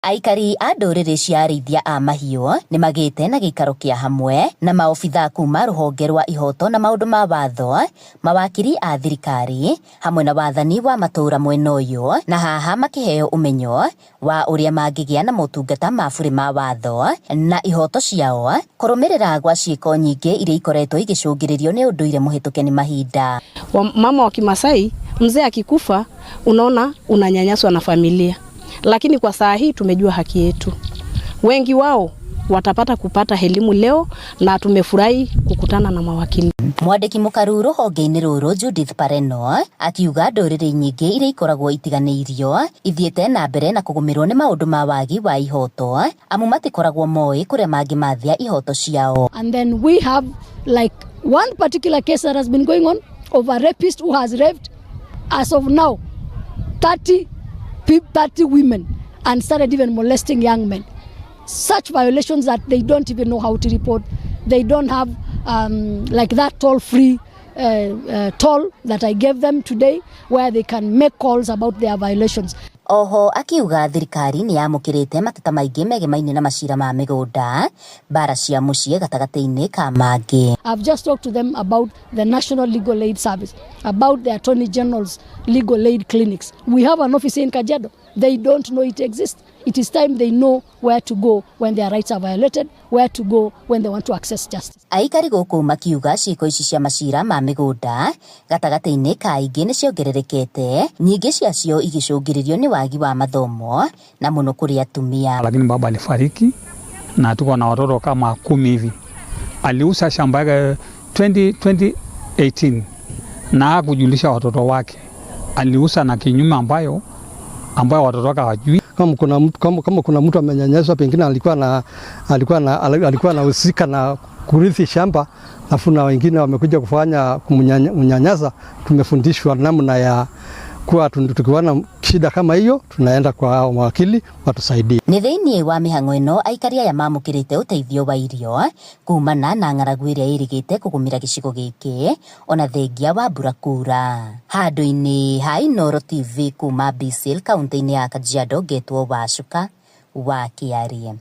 Aikari a ndũrĩrĩ cia arĩithia a mahiũ nĩmagĩte na gĩikaro kĩa hamwe na maobithaa kuma rũhonge rwa ihoto na maũndũ ma watho, mawakiri a thirikari hamwe na wathani wa matũũra mwena ũyũ, na haha makĩheo ũmenyo wa ũrĩa mangĩgĩa na motungata ma burĩ ma watho na ihoto ciao kũrũmĩrĩra gwa ciĩko nyingĩ iria ikoretwo igĩcũngĩrĩrio nĩ ũndũire mũhĩtũke nĩ mahinda. Mama wa Kimasai, mzee akikufa, unaona unanyanyaswa na familia, lakini kwa saa hii tumejua haki yetu. Wengi wao watapata kupata elimu leo na tumefurahi kukutana na mawakili. Mwandĩki mũkaru rũhonge-inĩ rũrũ Judith Pareno akiuga ndũrĩrĩ nyingĩ iria ikoragwo itiganĩirio ithiĩte na mbere na kũgũmĩrwo nĩ maũndũ ma wagi wa ihoto amu matikoragwo moĩ kũrĩa mangĩmathia ihoto ciao. And then we have like one particular case that has been going on of a rapist who has raped, as of now, 30 women and started even molesting young men. Such violations that they don't even know how to report. They don't have like that toll free toll that I gave them today where they can make calls about their violations. Oho akiuga thirikari nĩ yamũkĩrĩte mateta maingĩ megemainie na macira ma mĩgũnda, mbara cia mũciĩ gatagatĩ-inĩ ka mangĩ. I've just talked to them about the National Legal Aid Service, about the Attorney General's legal aid clinics. We have an office in Kajiado. They don't know it exists. It is time they know where to go when their rights are violated, where to go when they want to access justice. Aikari gũkũ makiuga ciĩko ici cia macira ma mĩgũnda gatagatĩ-inĩ ka ingĩ nĩ ciongererekete, nyingĩ ciacio igĩcũngĩrĩrio nĩ wagi wa mathomo na mũno kũrĩ atumia. Lakini baba alifariki na tuko na watoto kama 10 hivi. Aliuza shamba yake 20, 2018 na hakujulisha watoto wake. Aliuza na kinyume ambayo watoto wake hawajui. Kama kuna mtu amenyanyaswa, pengine alikuwa anahusika na kurithi shamba, alafu na wengine wamekuja kufanya kumnyanyasa, tumefundishwa namna ya kuwa tukiona shida kama hiyo tunaenda kwa hao mawakili watusaidie. Nĩ thĩinĩ wa mĩhang'o ĩno aikari aya mamũkĩrĩte ũteithio wa irio kumana na ng'aragu ĩrĩa ĩrĩgĩte kũgũmĩra gĩcigo gĩkĩ ona thengia wa mbura kura. Handũ-inĩ ha Inooro TV kuma Bisil kaunti-inĩ ya Kajiado, ngetwo Wacuka wa Kĩarie.